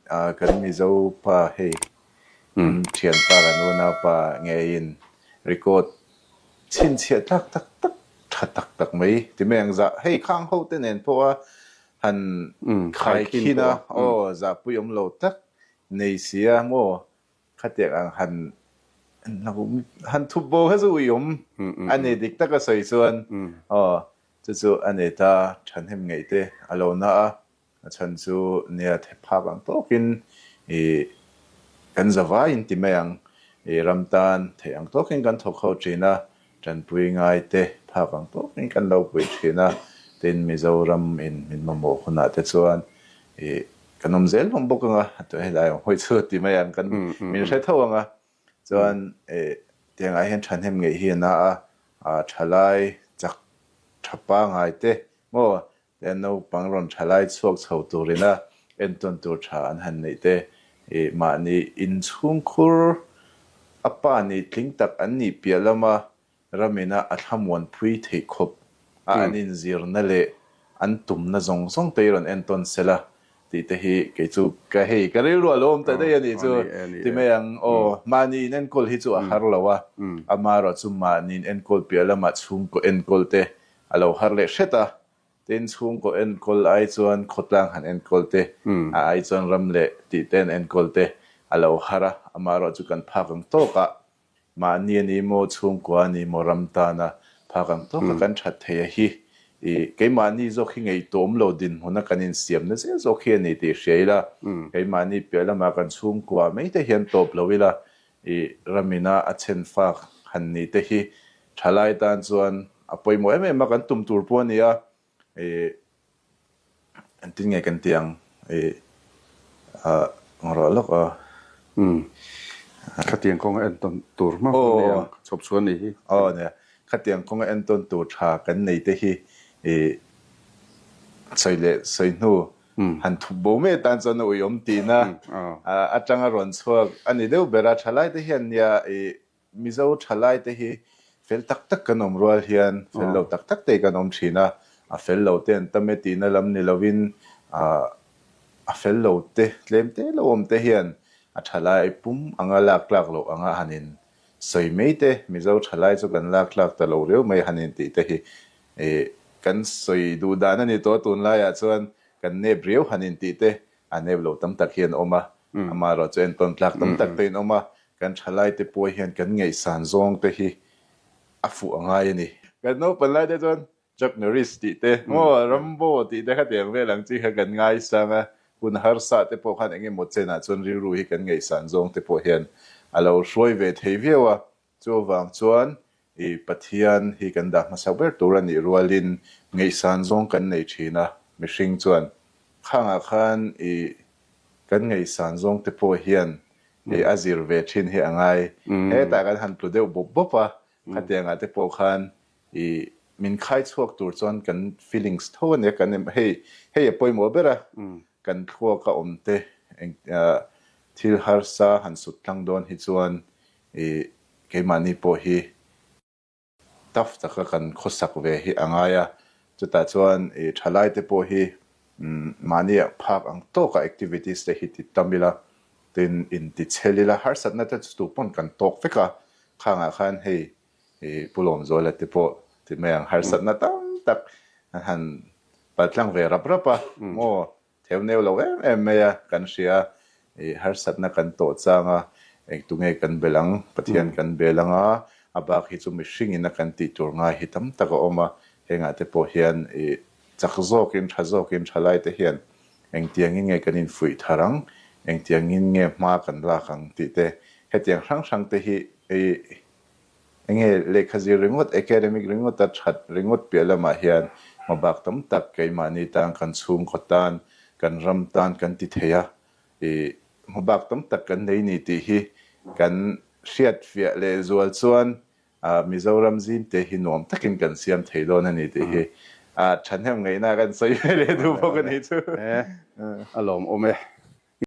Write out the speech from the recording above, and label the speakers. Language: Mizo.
Speaker 1: kan Mizo pa hei kan thianpa kan unaupa ngeiin record chhinchhiah tlak tak tak tha tak tak mai ti mai ang zah hei khang ho te nen pawha han khaikhin a aw zahpui awm lo tak nei sia maw Khatiang ang han han thup bo kha chu ui awm a ni dik taka sawi chuan aw chu chu a nei ta thahnem ngeih te a lo na a, a chhan chu nia the phak ang tawkin ih kan zavai in ti mai ang ih ram tan theih ang tawkin kan thawk ho thin a, tanpui ngai te phak ang tawkin kan lo pui thin a, tin Mizoram in min mamawh hunah te chuan ih Kan awm zel hlawm bawk anga, tawh helai ang hawi chu ti mai ang kan min hre tho anga. Chuan tiangah hian thahnem ngeih hi a na a, thalai chak tha pangai te maw tian naupang rawn thalai chhuak chho turina entawn tur tha an han neih te mahni inchhungkhur a pa nih tling tak an nih piah lama Ramina a thlamuanpui theih khawp a an inzirna leh an tumna zawng zawng te hi rawn entawn sela tih te hi kei chu ka hei ka rilru a lo awm ta daih a nih chu ti mai ang aw. Mahni in enkawl hi chu a har lo a, amaherawh chu mahni in enkawl piah lamah chhungkaw enkawl te a lo har leh hret a, tin chhungkaw enkawl ai chuan khawtlang han enkawl te a ai chuan ram leh tih te an enkawl te a lo har a, amaherawh chu kan phak ang tawkah Mahni a ni maw, chhungkua a ni maw, ram tana phak ang tawka kan that thei a hi i keimahni zawk hi ngaihtuahawm lo dinhmuna kan insiamna zel zawk hi a ni tih hria ila, keimahni piah lama kan chhungkua mai te hian tawp lo ila i ramina a chhen fak han ni te hi thalai tan chuan a pawimawh em em a, kan tum tur pawh a ni a. I engtin nge kan tih ang i ah rawh lawk a.
Speaker 2: Umm khatiang kawnga entawn tur hma kan nei ang chhawp chhuah a nih hi.
Speaker 1: Aw nia khatiang kawnga entawn tur tha kan nei te hi i sawi leh sawi hnu han thup bo mai atan chuan a uiawm tihna atanga rawn chhuak a ni deuh ber a thalai te hian nia i Mizo thalaite hi fel tak tak kan awm rual hian fel lo tak tak te hi kan awm thin a, a fel lo te an tam e tihna lam ni lovin a fel lo te tlem te lo awm te hian a thalai pum anga lak tlak loh anga han in sawi mai te, Mizo thalai chu kan lak tlak ta lo riau mai han in tih te hi kan sawi duh dan a ni tawh a tunlaiah chuan kan nep riau han in tih te a nep lo tam tak hi an awm a, amaherawh chu entawn tlak tam tak te in awm a, kan thalai te pawh hian kan ngaihsan zawng te hi a fuh a ngai a ni. Kan naupan lai te chuan Chuck Norris tih te, maw Rambo tih te khatiang vel ang chi kha kan ngaisang a, hun harsa te pawh khan eng emaw chenah chuan rilru hi kan ngaihsan zawng te pawh hian a lo hruai ve thei viau a, Chuvang chuan i Pathian hi kan dah hmasa ber tur a nih rualin ngaihsan zawng kan nei thin a, mihring chuan khangah khan i kan ngaihsan zawng te pawh hian i a zir ve thin hi a ngai. Hetah kan han tlu deuh bawp bawp a, khatiangah te pawh khan i min khai chhuak tur chuan kan feelings tho a nia, kan hei hei a pawimawh ber a, kan thluak a awm te eng thil harsa han sut tlang dawn hi chuan I keimahni pawh hi tough taka kan khawsak ve hi a ngai a, chutah chuan i thalaite pawh hi mahni ah phak ang tawka activities te hi ti tam ila, tin inti chhel ila, harsatna te chu tupawn kan tawk vek a, khangah khan hei i Pu Lawmzuala te pawh ti mai ang harsatna tam tak an han paltlang ve rap rap a maw? Theu neu lo em em mai a, kan hria a, i harsatna kan tawh chang a, eng tunge kan bel ang, Pathian kan bel ang a, a bak hi chu mihringin a kan tih tur ngai hi tam tak a awm a, hengah te pawh hian i chak zawkin, tha zawkin thalai te hian engtiangin nge kan infuih thar ang, engtiangin nge hma kan lak ang tih te, hetiang hrang hrang te hi i Enge lehkha zir ringawt, academic ringawta that ringawt piah lamah hian hmabak tam tak keimahni tan, kan chhungkaw tan, kan ram tan kan ti thei a, ih hmabak tam tak kan nei ni tih hi kan hriatfiah leh zual chuan Mizoram zimte hi nuam takin kan siam thei dawn a ni tih hi thahnem ngaihna kan sawi ve leh duh bawk a nih chu.
Speaker 2: A lawmawm e.